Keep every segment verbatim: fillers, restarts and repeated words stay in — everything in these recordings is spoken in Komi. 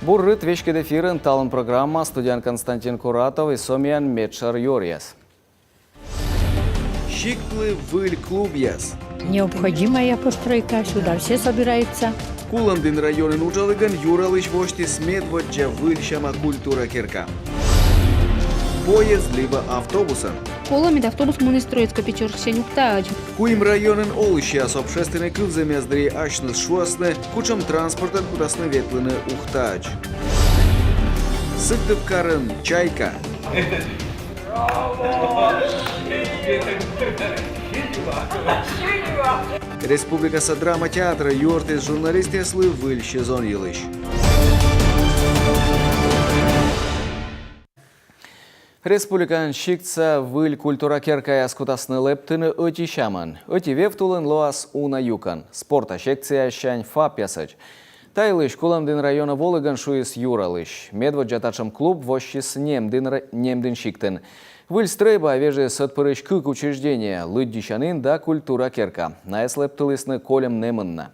Бур рыт! Веськыд эфирын «Талун» программа. Студияын Константин Куратов. И со миян медшӧр юӧръяс. Сиктлы выль клубъяс. Необходимая постройка, сюда все собираются. Кулӧмдін районын уджалігӧн Юралысь восьтіс медводдза выль сяма культура керка. Поезд либӧ автобусӧн. Колӧ, мед автобус муніс Троицко-Печорсксянь Ухтаӧдз. Куим районын олысьяс общественнӧй кывзӧмъяс дырйи асьныс шуасны, кутшӧм транспортӧн кутасны ветлыны Ухтаӧдз. Сыктывкарын «Чайка». Республикаса драма театр юӧртіс журналистъяслы выль сезон йылысь. Республикаын сиктса выль культура керкаяс кутасны лэптыны ӧти сямӧн. Ӧти вевт улын лоас уна юкӧн, спорта секцияяссянь, ФАПъясӧдз. Та йылысь Кулӧмдін районӧ волігӧн шуис Юралысь. Медводдза татшӧм клуб воссис Немдін ра-, Немдін сиктын. Выль стрӧйба вежис ӧтпырысь кык учреждение: лыддьысянін да культура керка. Найӧс лэптылісны кольӧм нэмын на.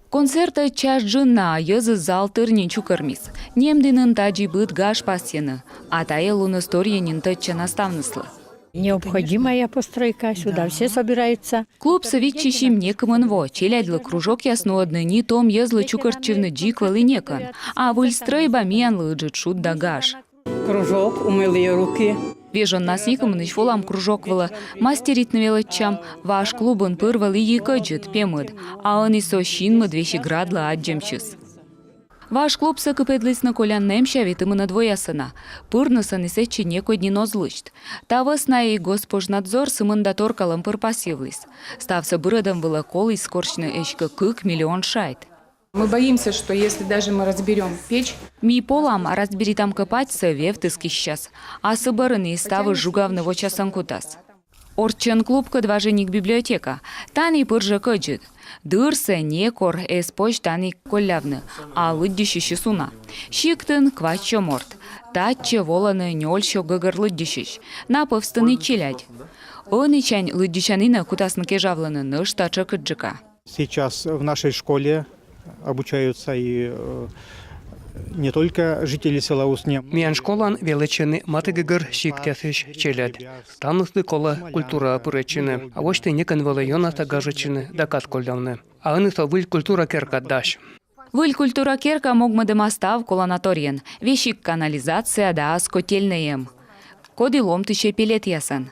Концертӧдз час джын на, а йӧзыс зал тыр нин чукӧрмис. Немдінын тадзи быд гаж пасйӧны, а тайӧ луныс торйӧн нин тӧдчана ставныслы. Необходимая постройка, сюда все собираются. Клубсӧ виччысим некымын во, челядьлы кружокъяс нуӧдны ни том йӧзлы чукӧртчывны дзик вӧлі некӧн. А выль стрӧйба миянлы ыджыд шуд да гаж. Кружок «Умелые руки». Вежоннас некымынысь волам кружок вылӧ, мастеритны велӧдчам. Важ клубын пыр вӧлі йи кӧдзыд, пемыд, а ӧні со синмыд весиг радлы аддзӧмсьыс. Важ клубсӧ кыпӧдлісны колян нэмся ветымынӧд воясӧ на. Пырныс ӧні сэтчӧ некод нин оз лысьт. Та вӧсна и Госпожнадзор сымында торкалӧм пыр пасйывліс. Ставсӧ бырӧдӧм вылӧ коліс корсьны эськӧ кык миллион шайт. Мы боимся, что если даже мы разберём печь... Ми полам, а разберитам кӧ пачсӧ, вевтыс киссяс. А сы бӧрын и ставыс жугавны вочасӧн кутас. Орччӧн клубкӧд важиник библиотека. Тані пыр жӧ кӧдзыд. Дырсӧ некор эз позь тані коллявны, а лыддьысьысьыс уна. Сиктын квайтсё морт. Татчӧ волӧны нёльсё гӧгӧр лыддьысьысь. На пӧвстын и челядь. Ӧнісянь лыддьысянінӧ кутасны кежавлыны нӧшта тшӧкыдджыка. Сейчас в нашей школе обучаются и, э, не только жители села Усть-Нем. Миян школаын велӧдчӧны матігӧгӧр сиктъясысь челядь. Ставныслы колӧ культураӧ пырӧдчыны. А восьті некӧн вӧлі ёнасӧ гажӧдчыны да кад коллявны. А ӧні со выль культура керка дась. Выль культура керка могмӧдӧма став коланаторйӧн. Весиг канализация да ас котельнӧй эм, коді ломтысьӧ пеллетъясӧн.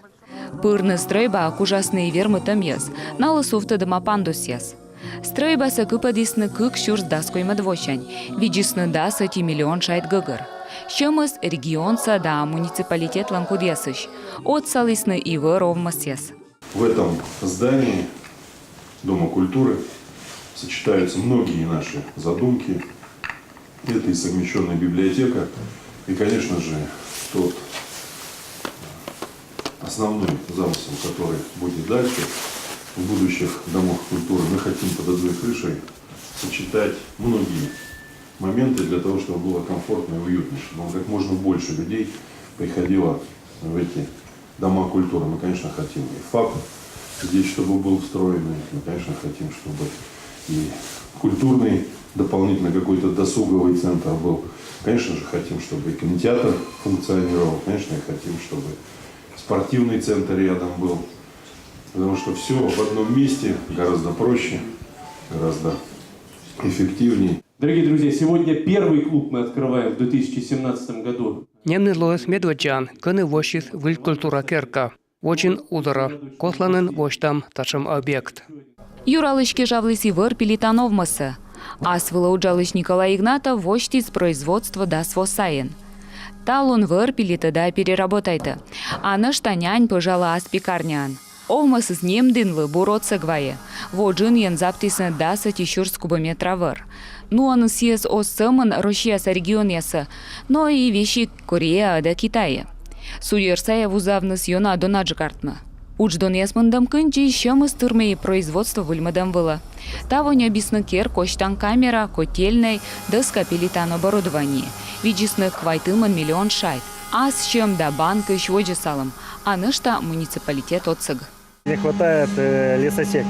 Пырны стрӧйбаӧ кужасны и вермытӧмъяс, налы сувтӧдӧма пандусъяс. Стрӧйбасӧ кыпӧдісны кык сюрс дас коймӧд восянь, видзисны дас ӧти миллион шайт гӧгӧр. Сьӧмыс регионса да муниципалитетлӧн кудъясысь. Отсалісны и вӧр овмӧсъяс. В этом здании Дома культуры сочетаются многие наши задумки. Это и совмещённая библиотека, и, конечно же, тот основной замысел, который будет дальше в будущих домах культуры. Мы хотим под одной крышей сочетать многие моменты для того, чтобы было комфортно и уютно, чтобы как можно больше людей приходило в эти дома культуры. Мы, конечно, хотим и ФАП здесь, чтобы был встроенный. Мы, конечно, хотим, чтобы и культурный дополнительно какой-то досуговый центр был. Конечно же, хотим, чтобы и кинотеатр функционировал. Конечно, и хотим, чтобы спортивный центр рядом был. Потому что всё в одном месте гораздо проще, гораздо эффективнее. Дорогие друзья, сегодня первый клуб мы открываем в две тысячи семнадцатом году. Немдін лоис медводдзаӧн, кӧні воссис выль культура керка. Водзын узорӧ косланін восьтам татшӧм объект. Юралысь кежавліс и вӧр пилитан овмӧсӧ. Ас вылӧ уджалысь Николай Игнатов восьтіс производство дас во сайын. Талун вӧр пилитӧ да переработайтӧ. А нӧшта нянь пӧжалӧ ас пекарняын. Овмӧсыс Немдінлы бур отсӧг вайӧ. Во джынйӧн заптісны дас ӧти сюрс кубометра вӧр. Нуӧны сійӧс оз сӧмын Россияса регионъясӧ, но и весиг Кореяӧ да Китайӧ. Судьӧр сайӧ вузавныс ёна донаджык артмӧ. Удждонъяс мынтӧм кындзи сьӧмыс тырмӧ и производство выльмӧдӧм вылӧ. Таво ньӧбисны кер косьтан камера, котельнӧй, дӧска пилитан оборудование. Видзисны квайтымын миллион шайт. Ас сьӧм да банкысь водзӧ салӧм, а нӧшта муниципалитет отсӧг. Не хватает, э, лесосек.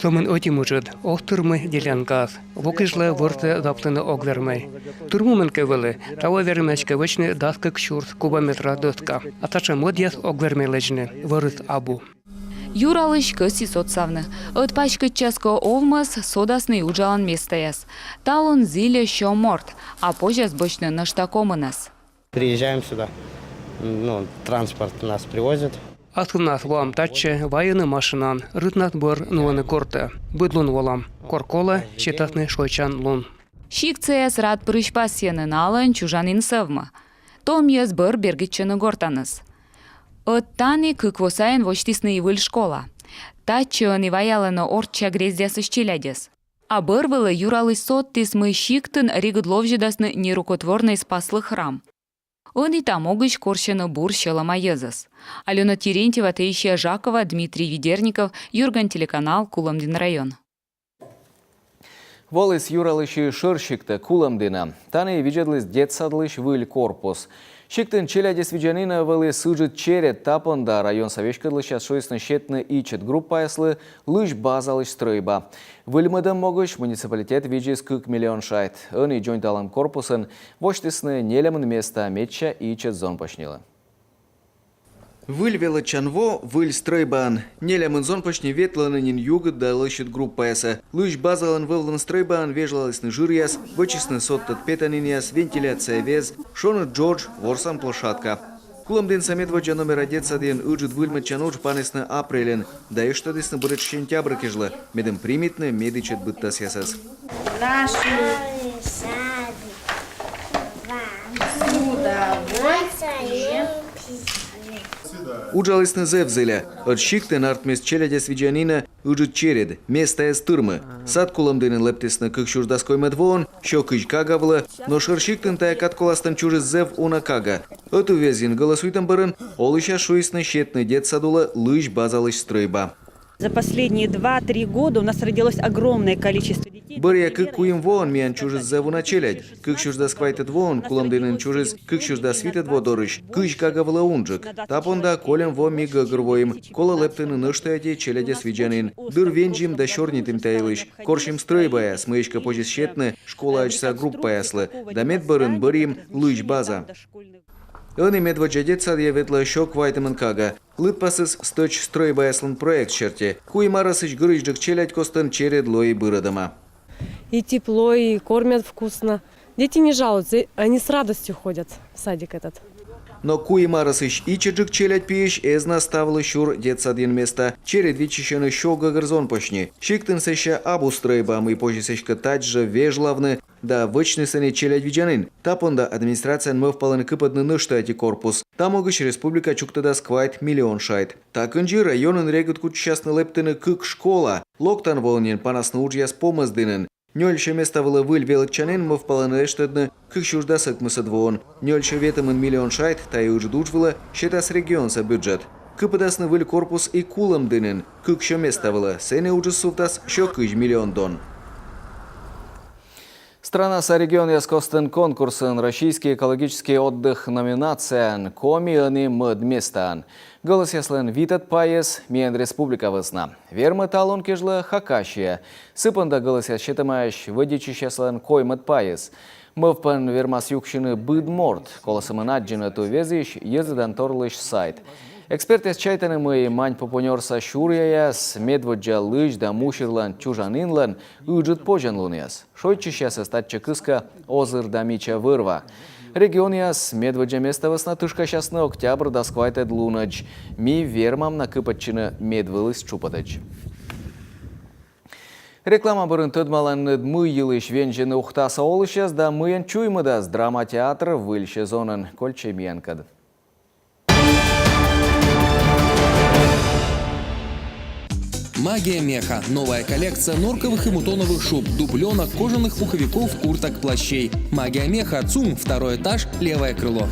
Сӧмын ӧти мытшӧд — ог тырмы делянкаас. Во кежлӧ вӧрсӧ заптыны ог вермӧй. Тырмымӧн кӧ вӧлі, таво вермас кӧ вӧчны дас кык сюрс кубометра дӧска. А татшӧм ӧдъяс ог вермӧй лэдзны, вӧрыс абу. Юралысь кӧсйис отсавны. Ӧд паськӧдчас кӧ овмӧс, содасны и уджалан местаяс. Талун зільӧ сё морт, а позяс босьтны нӧшта комынӧс. Приезжаем сюда. Ну, транспорт нас привозит. Асывнас воам татчӧ, вайӧны машинаӧн, рытнас бӧр нуӧны гортӧ. Быд лун волам. Кор колӧ, сетасны шойччан лун. Сиктсаяс рад пырысь пасйӧны: налӧн чужанін сӧвмӧ. Том йӧз бӧр бергӧдчӧны гортаныс. Ӧд тані кык во сайын восьтісны и выль школа. Татчӧ ӧні ваялӧны орчча грездъясысь челядьӧс. А бӧрвылӧ Юралысь содтіс, мый сиктын регыд ловзьӧдасны нерукотворнӧй Спаслы храм. Ӧні та могысь корсьӧны бур сьӧлӧма йӧзӧс. Алёна Терентьева, Таисия Жакова, Дмитрий Ведерников, «Юрган» телеканал, Кулӧмдін район. Воліс Юралысь и шӧр сиктӧ, Кулӧмдінӧ. Тані видзӧдліс детсадлысь выль корпус. Сиктын челядьӧс видзанінӧ вӧліс ыджыд черед. Та понда районса веськӧдлысьяс шуисны сетны ичӧт группаяслы лызь базалысь стрӧйба. Выльмӧдӧм могысь муниципалитет видзис кык миллион шайт. Ӧні дзоньталӧм корпусын восьтісны нелямын места, медся ичӧт зонпоснилы. Выль велӧдчан во выль стрӧйбаын. Нелямын зонпосни ветлӧны нин югыд да лӧсьыд группаясӧ. Лызь базалӧн вӧвлӧм стрӧйбаын вежлалісны жыръяс, вӧчисны содтӧд петанінъяс, вентиляция вез, шоныд джодж, ворсан площадка. Кулӧмдінса медводдза номера детсадйын ыджыд выльмӧдчан удж панісны апрельын да эштӧдісны буретш сентябрь кежлӧ, медым примитны медічӧт быдтасъясӧс. Наши с удовольствием. Уджалісны зэв зіля. Ӧд сиктын артмис челядьӧс видзанінӧ ыджыд черед, местаяс тырмӧ. Сад Кулӧмдінын лэптісны кык сюрс дас коймӧд воын, сё кызь кага вылӧ, но шӧр сиктын тайӧ кадколастын чужис зэв уна кага. Ӧтуввезйын гӧлӧсуйтӧм бӧрын олысьяс шуисны сетны детсад улӧ лызь базалысь стрӧйба. За последние два-три года у нас родилось огромное количество детей. Бӧръя кык-куим воӧн миян чужис зэв уна челядь. Кык сюрс дас квайтӧд воын Кулӧмдінын чужис кык сюрс дас витӧд во дорысь кызь кага вылӧ унджык. Та понда кольӧм во ми гӧгӧрвоим: колӧ лэптыны нӧшта ӧти челядьӧс видзанін. Дыр вензим да сёрнитім та йылысь. Корсим стрӧйбаяс, мый эськӧ позис сетны школаӧдзса группаяслы. Да медбӧрын бӧрйим лызь база. Ӧні медводдза детсадйӧ ветлӧ сё квайтымын кага. Лыдпасыс стӧч стрӧйбаяслӧн проект серти. Куим арӧсысь гырысьджык челядь костын черед лои бырӧдӧма. И тепло, и кормят вкусно. Дети не жалуются, они с радостью ходят в садик этот. Но куим арӧсысь ичӧтджык челядь пиысь эз на ставлы сюр детсадйын места. Черед виччысьӧны сё гӧгӧр зонпосни. Сиктын сэсся абу стрӧйба, мый позис эськӧ тадз жӧ вежлавны да вӧчны сэні челядь видзанін. Та понда администрацияын мӧвпалӧны кыпӧдны нӧшта ӧти корпус. Та могысь республика чуктӧдас квайт миллион шайт. Та кындзи районын регыд кутчысясны лэптыны кык школа. Локтан воын нин панасны уджъяс Помӧсдінын. Нёль сё места вылӧ выль велӧдчанін мӧвпалӧны эштӧдны кык сюрс дас ӧкмысӧд воын. Нёль сё ветымын миллион шайт тайӧ ыджыд удж вылӧ сетас регионса бюджет. Кыпӧдасны выль корпус и Кулӧмдінын, кык сё места вылӧ. Сэні уджыс сувтас сё кызь миллион дон. Странаса регионъяс костын конкурсын «Российский экологический отдых» номинацияын Коми ӧні мӧд местаын. Гӧлӧсъяслӧн витӧд пайыс миян республика вӧсна. Вермӧ талун кежлӧ Хакасия. Сы понда гӧлӧсъяс сетӧмаӧсь вӧдитчысьяслӧн коймӧд пайыс. Мӧвпӧн вермас юксьыны быд морт. Колӧ сӧмын аддзыны ӧтуввезйысь йӧзӧданторлысь сайт. Экспертъяс чайтӧны, мый Маньпупунёрса сюръяяс медводдза лызь да мусирлӧн чужанінлӧн ыджыд позянлунъяс. Шойччысьясӧс татчӧ кыскӧ озыр да мича вӧр-ва. Регионъяс медводдза места вӧсна тышкасясны октябр дас квайтӧд лунӧдз. Ми вермам на кыпӧдчыны медвылысь тшупӧдӧдз. Реклама бӧрын тӧдмаланныд, мый йылысь вензьӧны Ухтаса олысьяс да мыйӧн чуймӧдас драматеатр выль сезонын. Кольччӧй миянкӧд. Магия меха. Новая коллекция норковых и мутоновых шуб, дубленок, кожаных пуховиков, курток, плащей. Магия меха, ЦУМ, второй этаж, левое крыло.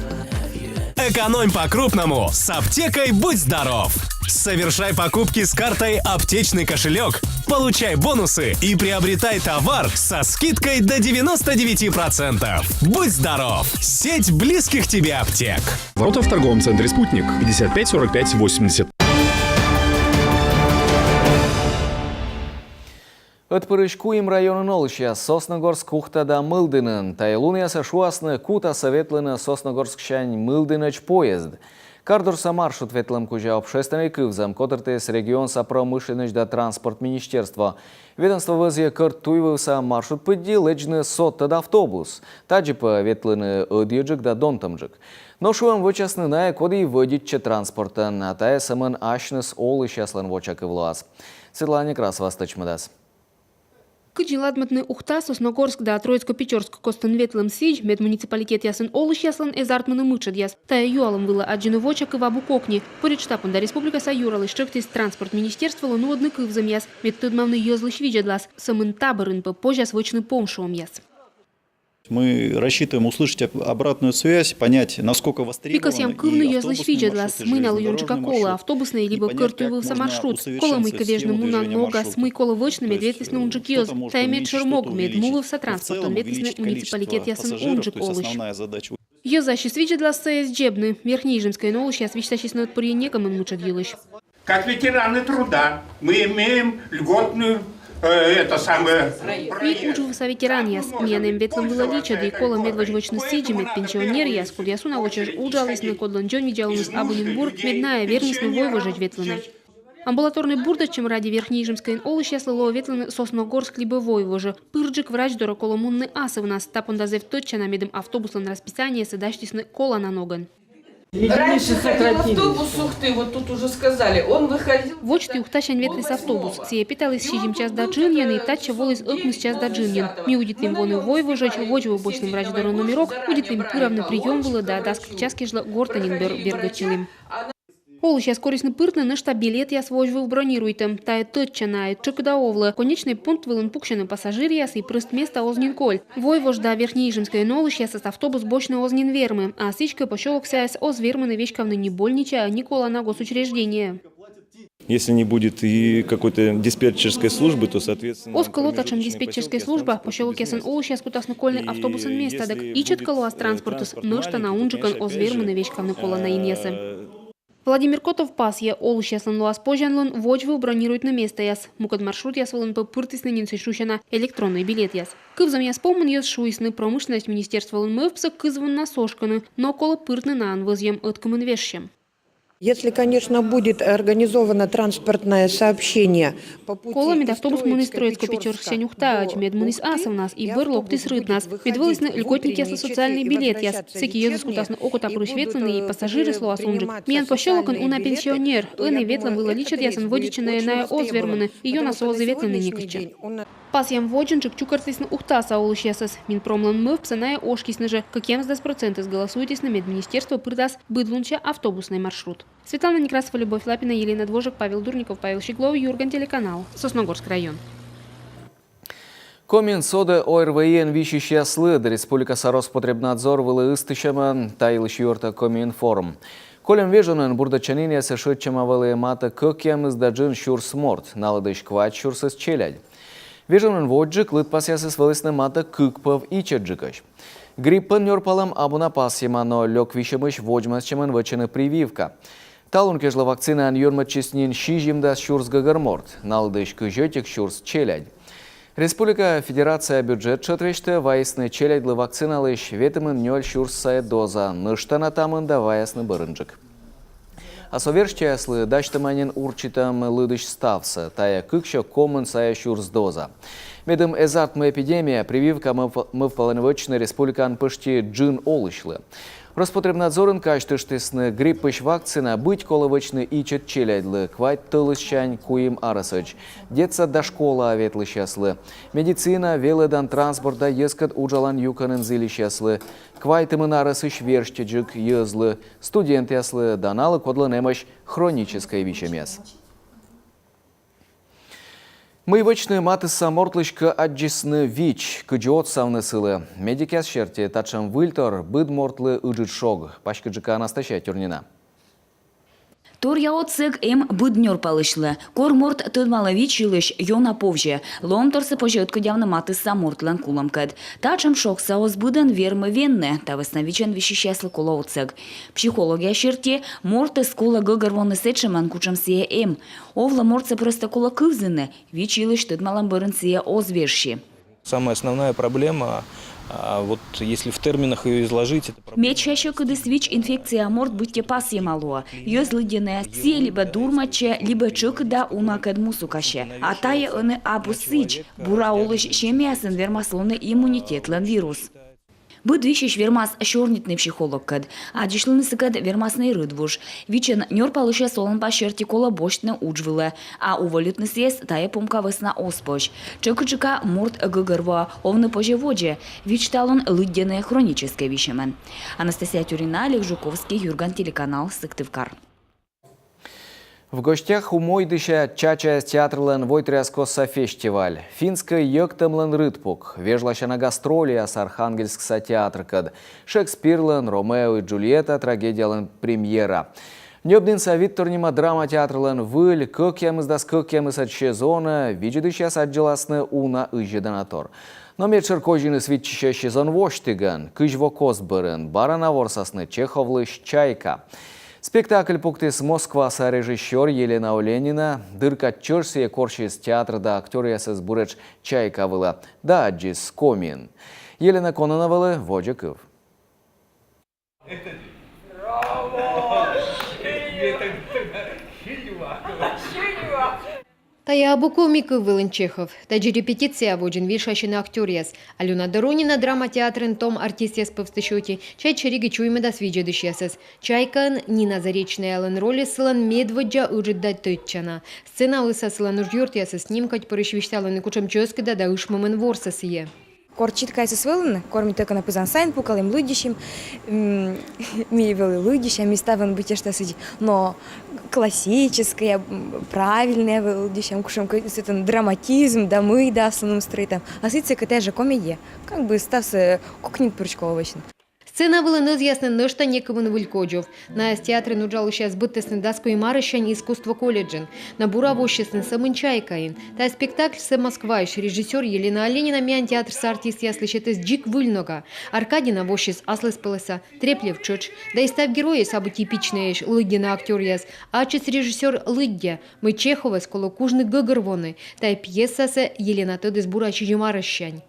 Экономь по-крупному с аптекой «Будь здоров». Совершай покупки с картой «Аптечный кошелек», получай бонусы и приобретай товар со скидкой до девяносто девяти процентов. «Будь здоров». Сеть близких тебе аптек. Ворота в торговом центре «Спутник», пятьдесят пять сорок пять восемьдесят. Ӧтпырысь куим районын олысьяс: Сосногорск, Ухта да Мылдінын. Тайӧ лунъясӧ шуасны, кутасӧ ветлыны Сосногорсксянь Мылдінӧдз поезд. Кардорса маршрут ветлӧм кузя общественнӧй кывзӧм котыртіс регионса промышленносьт да транспорт министерство. Ведомство вӧзйӧ кӧрт туйвывса маршрут пыдди лэдзны содтӧд автобус. Тадзи пӧ ветлыны ӧдйӧджык да донтӧмджык. Но шуӧм вӧчасны найӧ, коді вӧдитчӧ транспортӧн, а тайӧ сӧмын асьныс олысьяслӧн вочакыв лоас. Светлана Некрасова стӧчмӧдас. Кыдзи ладмӧдны Ухта, Сосногорск да Троицко-Печорск костын ветлӧм сідз, мед муниципалитетъясын олысьяслӧн эз артмыны мытшӧдъяс? Тайӧ юалӧм вылӧ аддзыны вочакыв абу кокни. Поряд штабӧн да республикаса юралысь тшӧктіс транспорт министерстволы нуӧдны кывзӧмъяс, мед тӧдмавны йӧзлысь видзӧдлас, сӧмын та бӧрын пӧ позяс вӧчны помшуӧмъяс. Мы рассчитываем услышать об- обратную связь, понять, насколько востребованы. Ми кӧсъям кывны йӧзлысь видзӧдлас, мый налы ёнджыка колӧ, автобуснӧй либӧ кӧрт туйвывса маршрут. Колӧ мыйкӧ вежны мунан ногас, мый колӧ вӧчны, мед ветлісны унджык йӧз. Тайӧ медшӧр мог, мед мувывса транспортӧн ветлісны муниципалитетъясын унджык олысь. Йӧз ассьыс видзӧдлас, сійӧс дзебны. Верхнеижемскӧйын олысьяс висьтасисны ӧтпырйӧ некымын мытшӧд йылысь. Как ветераны труда мы имеем льготную э, это самое Ми уджвывса ветеранъяс, миян эм ветлӧм вылӧ личӧд, и колӧ медводз вӧчны сідзи, мед пенсионеръяс, кодъяс уна во чӧж уджалісны, кодлӧн дзоньвидзалуныс абу нин бур, мед найӧ вермисны войвожӧдз ветлыны. Амбулаторнӧй бурдӧдчӧм ради Верхнеижемскӧйын олысьяслы лоӧ ветлыны Сосногорск либӧ Войвожӧ. Пырджык врач дорӧ колӧ мунны асывнас. Та понда зэв тӧдчана, медым автобуслӧн расписаниесӧ дасьтісны колана ногӧн. Раньше ходил автобус Ухты, вот тут уже сказали, он выходил... Водзті Ухтасянь ветліс автобус. Сійӧ петаліс сизим час да джынйӧн и татчӧ воліс ӧкмыс час да джынйӧн. Ми удитлім воны Войвожӧдз, водзвыв босьтім врач дорӧ номерок, удитлім пыравны приём вылӧ да дас кык час кежлӧ гортӧ нин бер-, бергӧдчылім. Олысьяс корисны пыртны нӧшта билетъяс водзвыв бронируйтӧм. Тайӧ тӧдчана, ӧд тшӧкыда овлӧ. Конечнӧй пункт вылын пуксьӧны пассажиръяс, и прӧст места оз нин коль. Войвож да Верхнеижемскӧйын олысьясӧс автобус босьтны оз нин вермы, а сідзкӧ посёлоксаяс оз вермыны веськавны ни больничаӧ, ни колана госучреждениеӧ. Если не будет и какой-то диспетчерской службы, то, соответственно... Оз кӧ ло татшӧм диспетчерскӧй служба, посёлокъясын олысьяс кутасны кольны автобусын местатӧг. Ичӧт кӧ лоас транспортыс, нӧшта на унджыкӧн оз вермыны веськавны колана инъясӧ. Владимир Котов пасйӧ: олысьяслӧн лоас позянлун водзвыв бронируйтны местаяс. Мукӧд маршрутъяс вылын пӧ пыртісны нин сідз шусяна электроннӧй билетъяс. Кывзӧмъяс помын йӧз шуисны, промышленносьт министерстволӧн мӧвпсӧ кызвыннас ошкӧны, но колӧ пыртны наӧн вӧзйӧм ӧткымын вежсьӧм. Если, конечно, будет организовано транспортное сообщение по пути... Колӧ, мед автобус муніс Троицко-Печорсксянь Ухтаӧдз, мед муніс асывнас и бӧр локтіс рытнас, мед вӧлісны льготникъяслы социальнӧй билетъяс. Сэки йӧзыс кутасны окотапырысь ветлыны и пассажирыс лоас унджык. Миян посёлокын уна пенсионер, ӧні ветлӧм вылӧ личӧдъясӧн вӧдитчыны найӧ оз вермыны, и ёнасӧ оз и ветлыны некытчӧ. Пасъям, водзынджык чукӧртлісны Ухтаса олысьясӧс. Минпромлӧн мӧвпсӧ найӧ ошкисны жӧ, кӧкъямысдас процентыс голосуйтісны, мед министерство пыртас быдлунся автобуснӧй маршрут. Светлана Некрасова, Любовь Лапина, Елена Дворжик, Павел Дурников, Павел Щеглов, «Юрган» телеканал, Сосногорск район. Комиын содӧ ОРВИ-ӧн висьысьяс лыд. Республикаса Роспотребнадзор вылӧ ыстысьӧмӧн та йылысь юӧртӧ «Комиинформ». Кольӧм вежонын бурдӧдчанінъясӧ шыӧдчӧма вӧлі матӧ кӧкъямыс да джын сюрс морт, на лыдысь квайт сюрсыс челядь. Вежонын водзджык лыдпасъясыс вӧлісны матӧ кык пӧв ичӧтджыкӧсь. Гриппӧн нёрпалӧм абу на пасйӧма, но лёк висьӧмысь водзмӧстчӧмӧн вӧчӧны прививка. Талун кежлӧ вакцинаӧн ёнмӧдчис нин сизимдас сюрс гӧгӧр морт, на лыдысь кызь ӧтик сюрс челядь. Республика Федерация бюджет тшӧт весьтӧ вайисны челядьлы вакциналысь ветымын нёль сюрс сайӧ доза, нӧшта на та мында ваясны бӧрынджык. А со верстьӧяслы дасьтӧма нин урчитӧм лыдысь ставсӧ, тайӧ кыксё комын сайӧ сюрс доза. Медым эз артмы эпидемия, прививка мӧв-, мӧвпалӧны вӧчны республикаын пӧшти джын олысьлы. Роспотребнадзорын казьтыштісны: гриппысь вакцина быть колӧ вӧчны ичӧт челядьлы квайт тӧлыссянь куим арӧсӧдз, детсад да школаӧ ветлысьяслы, медицина, велӧдан, транспорт да йӧзкӧд уджалан юкӧнын зільысьяслы, квайтымын арӧсысь верстьӧджык йӧзлы, студентъяслы да налы, кодлӧн эмӧсь хроническӧй висьӧмъяс. Мый вӧчны матысса мортлысь, кӧ аддзисны ВИЧ, кыдзи отсавны сылы? Медикъяс серти, татшӧм выльтор быд мортлы ыджыд шог. Паськыдджыка Анастасия Тюрнина. Торъя отсӧг эм быд нёрпалысьлы. Кор морт тӧдмалӧ вичъялысь, ёна повзьӧ. Лоӧмторсӧ позьӧ ӧткодявны матысса мортлӧн кулӧмкӧд. Татшӧм шогсӧ оз быдӧн вермы венны, та вӧсна вичӧн висьысьяслы колӧ отсӧг. Психологъяс серти, мортӧс колӧ гӧгӧрвоны сэтшӧмӧн, кутшӧм сійӧ эм. Овлӧ, мортсӧ прӧстӧ колӧ кывзыны, вичъялысь тӧдмалӧм бӧрын сійӧ оз вежсьы. Самая основная проблема, а, вот если в терминах ее изложить, это проблема... Медся сьӧкыдыс — ВИЧ-инфекцияӧ морт быттьӧ пасйӧма лоӧ. Йӧз лыддьӧны, сійӧ либӧ дурмӧдчӧ, либӧ тшӧкыда унакӧд мусукасьӧ. А тайӧ ӧні абу сідз. Бура олысь семьяясын вермас лоны иммунитетлӧн вирус. Быд висьысь вермас сёрнитны психологкӧд. Аддзысьлыны сыкӧд вермасны и рӧдвуж. ВИЧ-ӧн нёрпалысьӧс оланпас серти колӧ босьтны удж вылӧ. А уволитны сійӧс тайӧ помка вӧсна оз позь. Тшӧкыдджыка морт гӧгӧрвоӧ, овны позьӧ водзӧ. ВИЧ талун лыддьӧны хроническӧй висьӧмӧн. Анастасия Тюрина, Олег Жуковский, «Юрган» телеканал, Сыктывкар. «В гостях у Мойдыся» чачаяс театрлӧн войтыръяскостса фестиваль. Финскӧй йӧктӧмлӧн рытпук. Вежласяна гастрольяс Архангельскса театркӧд. Шекспирлӧн «Ромео и Джульетта» трагедиялӧн премьера. Ньӧбнінса Виттор нима драма театрлӧн выль, кӧкъямысдас кӧкъямысӧд сезонӧ видзӧдысьяс аддзыласны уна ыззьӧданатор. Но медшӧр козиныс виччысьӧ сезон восьтігӧн, кызь во кост бӧрын. Бара на ворсасны Чеховлысь «Чайка». Спектакль пуктіс Москваса режиссёр Елена Оленина. Дыр кад чӧж сійӧ корсис театр да актёръясӧс буретш «Чайка» вылӧ да аддзис Комиын. Елена Кононовалы водзӧ кыв. Тайӧ абу коми кыв вылын Чехов. Тадзи репетиция водзын вильшасьӧны актёръяс. Алёна Доронина драма театрын том артистъяс пӧвстысь ӧти, чайтсьӧ, Ригаын чуймӧдас видзӧдысьясӧс. «Чайкаын» Нина Заречнаялӧн рольыс сылӧн медводдза ыджыд да тӧдчана. Сцена вывса сылӧн уджъёртъясыс нимкодьпырысь висьталӧны, кутшӧм чӧскыда да ышмӧмӧн ворсӧ сійӧ. Кор читкаясыс вӧліны, кор ми тӧкӧна пызан сайын пукалім, лыддьысим, м, ми вӧлі лыддьысям, ми ставӧн быттьӧ тшӧтш сідзи, но классическӧя, м, правильнӧя вӧлі лыддьысям, кутшӧмкӧ сэтӧн драматизм да мый да, в основном стрӧитам. А сідзсӧ кӧ, тайӧ жӧ комедия, как бы ставсӧ кокньыд пырысь колӧ вӧчны. Сцена вылын ӧзъясны нӧшта некымын выль кодзув. Найӧс театрын уджалысьяс быдтісны дас куим арӧссянь искусство колледжын. Но бура воссисны сӧмын «Чайкаын». Тайӧ спектакльсӧ Москваысь режиссёр Елена Оленина миян театрса артистъяслы сетіс дзик выль нога. Аркадина воссис аслыспӧлӧса, Треплев тшӧтш. Да и став геройяс абу типичнӧйӧсь, лыддьӧны актёръяс. Ачыс режиссёр лыддьӧ, мый Чеховӧс колӧ кужны гӧгӧрвоны. Тайӧ пьесасӧ Елена тӧдіс бура сизим арӧссянь.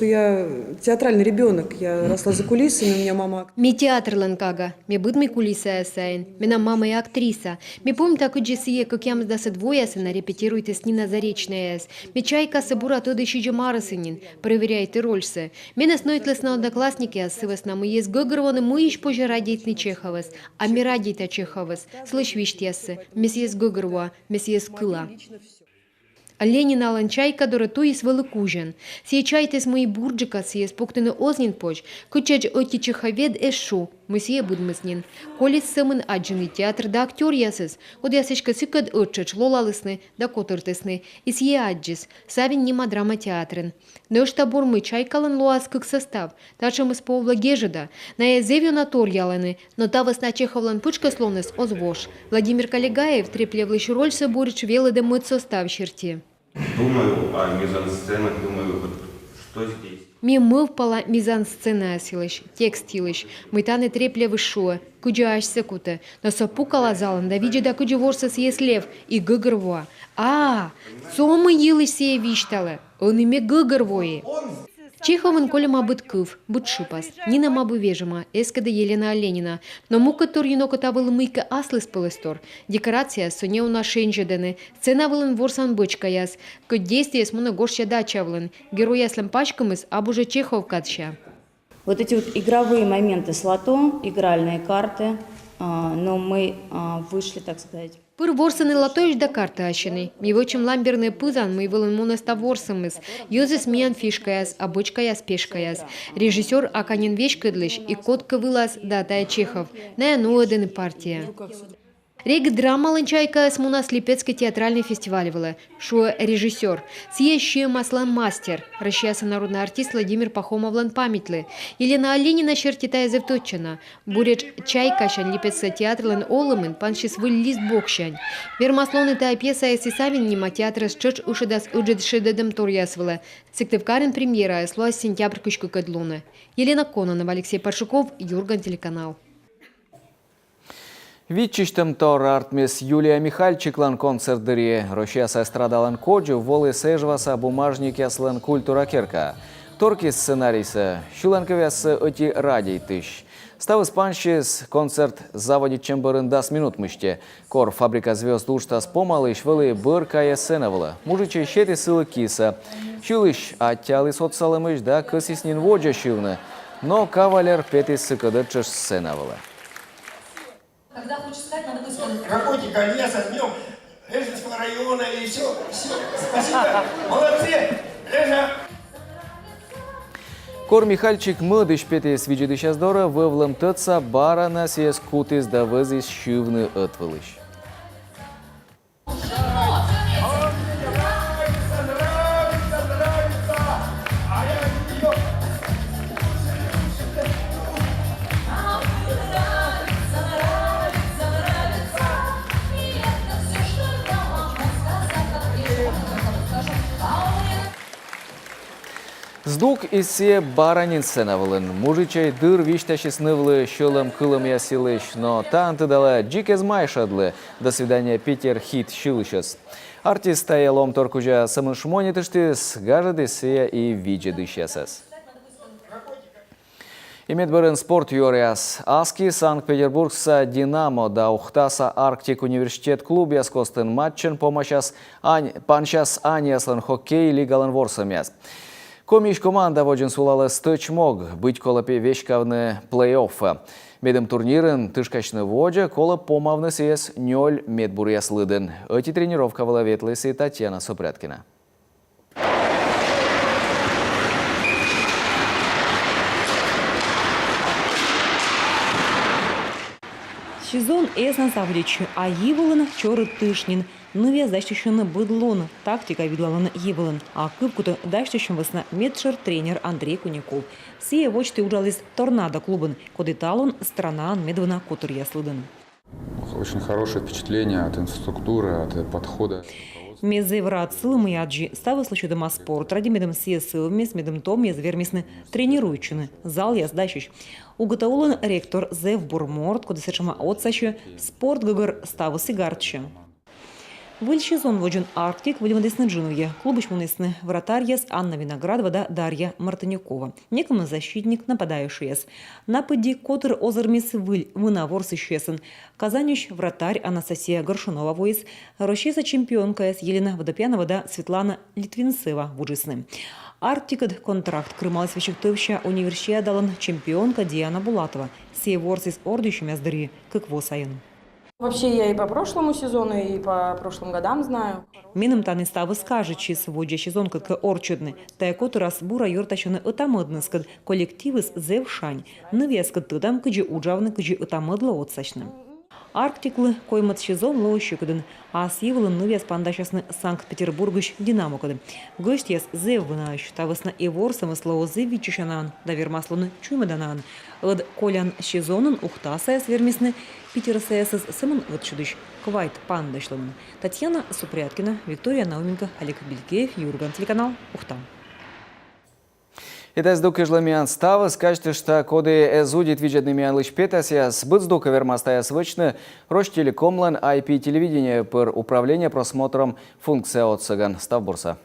Я театральный ребёнок, я росла за кулисами, у меня мама... Ме театрлӧн кага, ме быдми кулисаяс сайын, менам мамӧй актриса. Ме помнита, кыдзи сійӧ кӧкъямысдасӧд воясӧ на репетируйтіс Нина Заречнаяӧс. Ме «Чайкасӧ» бура тӧді сизим арӧсӧ нин, проверяйті рольсӧ. Менӧс нӧйтлісны одноклассникъяс сы вӧсна, мый эз гӧгӧрвоны, мыйысь позьӧ радейтны Чеховӧс. А ме радейта Чеховӧс, сылысь висьтъяссӧ, ме сійӧс гӧгӧрвоа, ме сійӧс кыла. Лениналӧн «Чайка» дорӧ туйыс вӧлі кузьӧн. Сійӧ чайтіс, мый бурджыка сійӧс пуктыны оз нин позь, кытчӧдз ӧти чеховед эз шу, мый сійӧ быдмис нин. Колис сӧмын аддзыны театр да актёръясӧс, кодъяс эськӧ сыкӧд ӧттшӧтш лолалісны да котӧртісны, и сійӧ аддзис Савин нима драма театрын. Нӧшта бур, мый «Чайкалӧн» лоас кык состав. Татшӧмыс пӧ овлӧ гежӧда. Найӧ зэв ёна торъялӧны, но та вӧсна Чеховлӧн пытшкӧслуныс оз вош. Владимир Калегаев Треплевлысь рольсӧ буретш велӧдӧ мӧд состав серти. Думаю о мизансценах, думаю, вот что здесь. Ме мӧвпала мизансценаяс йылысь, текст йылысь, мый тані Треплевыс шуӧ, кыдзи асьсӧ кутӧ. Но со пукала залын да видзӧда, кыдзи ворсӧ сійӧс Лев, и гӧгӧрвоа: а, со мый йылысь сійӧ висьталӧ, ӧні ме гӧгӧрвои. Чеховын кольӧма быд кыв, быд шыпас. Нинӧм абу вежӧма, эскӧдӧ Елена Оленина. Но мукӧдторйын окота вӧлі мыйкӧ аслыспӧлӧстор. Декорацияяс со неуна шензьӧдӧны. Сцена вылын ворсан бӧчкаяс, кӧть действиеыс мунӧ гожся дача вылын. Геройяслӧн паськӧмыс абу жӧ Чехов кадся. Вот эти вот игровые моменты с лото, игральные карты, а, но мы, а, вышли, так сказать. Пыр ворсӧны лотоысь да картаасьӧны. Ми вӧчим Ламбернӧй пызан, мый вылын мунӧ став ворсӧмыс. Йӧзыс миян фишкаяс, а бӧчкаяс пешкаяс. Режиссёр аканьӧн веськӧдлысь, и кодкӧ вылас да тайӧ Чехов. Найӧ нуӧдӧны партия. Регдрамалӧн «Чайкаыс» мунас Липецкӧй театральнӧй фестиваль вылӧ, шуӧ режиссёр. Сійӧ сиӧмаслӧн мастер, Россияса народнӧй артист Владимир Пахомовлӧн паметьлы. Елена Оленина серти, тайӧ зэв тӧдчана. Буретш «Чайкасянь» Липецкса театрлӧн олӧмын пансис выль листбоксянь. Вермас лоны, тайӧ пьесаыс и Савин нима театрӧс тшӧтш ышӧдас ыджыд шедӧдӧмторъяс вылӧ. Сыктывкарын премьераыс лоас сентябрь кызь кыкӧд лунӧ. Елена Кононова, Алексей Паршуков, «Юрган» телеканал. Виччысьтӧмтор артмис Юлия Михальчиклӧн концерт дырйи. Россияса эстрадалӧн кодзув воліс Эжваса бумажникъяслӧн культура керкаӧ. Торкис сценарийсӧ, сьылан кывъяссӧ ӧти радейтысь. Ставыс пансис концерт заводитчӧм бӧрын дас минут мысти. Кор «Фабрика звёзд» уджтас помалысь вӧлі бӧр кайӧ сцена вылӧ. Мужичӧй сетіс сылы кисӧ. Сьылысь аттьӧаліс отсалӧмысь да кӧсйис нин водзӧ сьывны. Но кавалер петіс сыкӧд тшӧтш сцена вылӧ. Когда хочешь сказать, надо высказаться. Работника леса, с днём Эжвинского района и всё, всё. Спасибо. Молодцы. Леша. Кор Михальчик мӧдысь петіс видзӧдысьяс дорӧ, вӧвлӧм тӧдса бара на сійӧс кутіс да вӧзйис сьывны ӧтвылысь. Здук и сійӧ бара нин сцена вылын. Мужичӧй дыр висьтасис нывлы сьӧлӧм кылӧмъяс йылысь, но таӧн, тыдалӧ, дзик эз майшӧдлы «До свидания, Питер» хит сьылысьӧс. Артист тайӧ лоӧмтор кузя сӧмын шмонитыштіс, гажӧдіс сійӧ и видзӧдысьясӧс. И медбӧрын спорт юӧръяс. Аски Санкт-Петербургса «Динамо» да Ухтаса «Арктик» университет клубъяс костын матчӧн помасяс ань-, пансяс аньяслӧн хоккей лигалӧн ворсӧмъяс. Комиысь команда водзын сулалӧ стӧч мог, быть колӧ пӧ веськавны плей-оффӧ. Медым турнирын тышкасьны водзӧ, колӧ помавны сійӧс нёль медбуръяс лыдын. Ӧти тренировка вылӧ ветліс и Татьяна Супряткина. Сезон эз на заводитчы, а йи вылын чорыд тыш нин. Нывъяс дасьтысьӧны быд лун, тактика видлалӧны йи вылын. А кывкутӧ дасьтысьӧм вӧсна медшӧр тренер Андрей Куняков. Сійӧ водзті уджаліс «Торнадо» клубын, коді талун странаын медвына котыръяс лыдын. Очень хорошее впечатление от инфраструктуры, от подхода. Ме зэв рад сылы, мый аддзи, ставыс лӧсьӧдӧма спорт ради, медым сійӧ сӧвмис, медым том йӧз вермисны тренируйтчыны, залъяс дасьӧсь. УГТУ-лӧн ректор зэв бур морт, коді сэтшӧма отсасьӧ, спорт гӧгӧр ставыс и гартчӧ. Выль сезон водзын «Арктик» выльмӧдісны джынвуӧ. Клубысь мунісны вратарьяс Анна Виноградова да Дарья Мартынюкова. Некымын защитник, нападающӧйяс. На пыдди котыр озырмис выль, вына ворсысьясӧн. Казаньысь вратарь Анастасия Горшунова воис, Россияса чемпионкаяс Елена Водопьянова да Светлана Литвинцева вуджисны. «Арктикыд» контракт кырымаліс весиг тӧвся универсиадалӧн чемпионка Диана Булатова. Сійӧ ворсіс ордйысьӧмъяс дырйи кык во сайын. Вообще, я и по прошлому сезону, и по прошлым годам знаю. Меным тані ставыс кажитчис, воддза сезонкӧд кӧ орччӧдны. Тайӧ котырас бура ёртасьӧны ӧта-мӧдныскӧд, коллективыс зэв шань. Нывъяскӧд тӧдам, кыдзи уджавны, кыдзи ӧта-мӧдлы отсасьны. «Арктиклы» коймӧд сезон лоӧ сьӧкыдын. Ас йи вылын нывъяс пантасясны Санкт-Петербургысь «Динамокӧд». Гӧсьтъяс зэв вынаӧсь, та вӧсна и ворсӧмыс лоӧ зэв виччысянаӧн да вермас лоны чуймӧданаӧн. Ӧд колян сезонын ухтасаяс вермисны питерсаясӧс сӧмын ӧтчыдысь квайт пантасьлӧмӧн. Татьяна Супряткина, Виктория Науменко, Олег Белькеев, «Юрган» телеканал, Ухта. И тайӧ здук кежлӧ миян ставыс. Казьтышта, коді эз удит видзӧдны миянлысь петасъяс, быд здукӧ вермас тайӧс вӧчны Ростелекомлӧн ай пи телевидение пыр управление просмотром функция отсӧгӧн. Став бурсӧ.